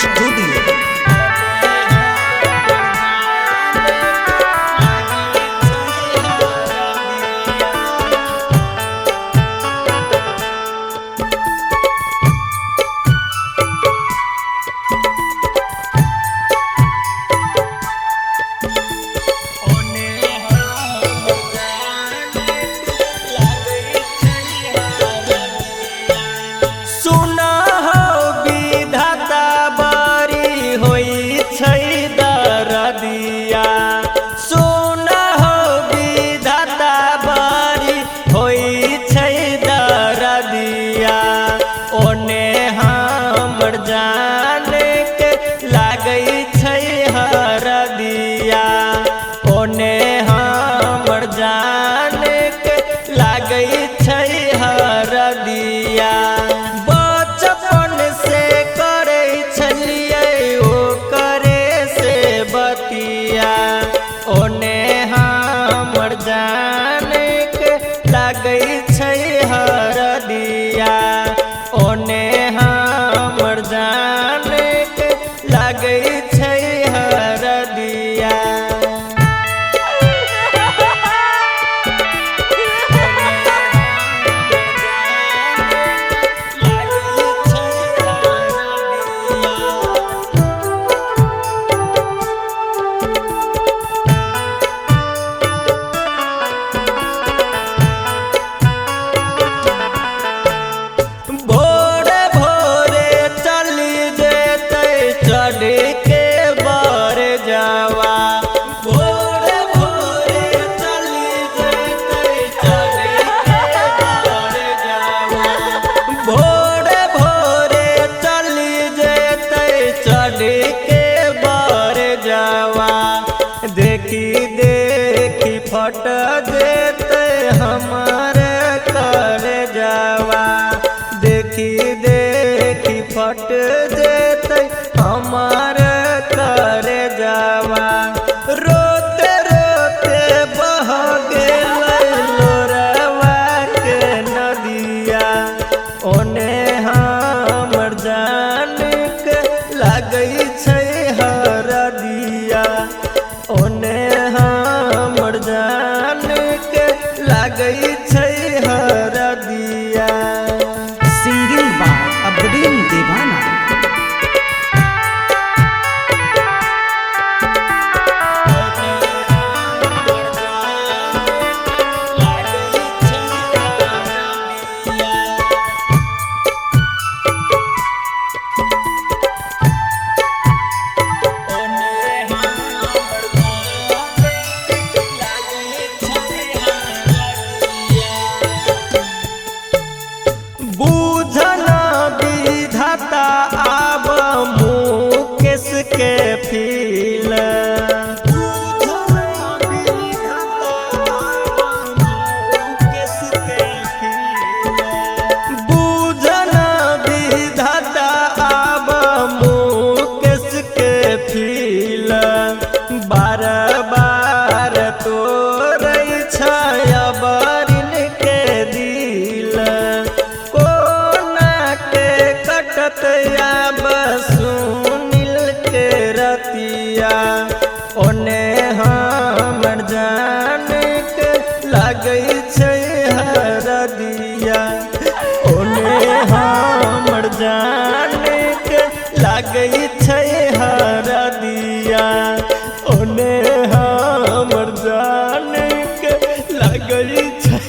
Studio. देखी देखी फट जेते हमारे कर जावा, देखी देखी फट जेते हमारे कर जावा। रोते रोते बह गेलै लोरवा के नदिया, ओने हमर जान के लागै छै हरदिया, ओने हमर जान के लागै छै हरदिया। सिंगिंग बाय अब्दुल दीवाना। बूझना विधाता आब मुकेश के फील, बूझना विधाता आब मुकेश के फील। बार बार तोरै छै अबरिन के दिल, आब सुनील के रतिया, ओने हमर जान के लागै छै हरदिया, ओने हमर जान के लागै छै हरदिया, ओने हमर जान के लागै छै।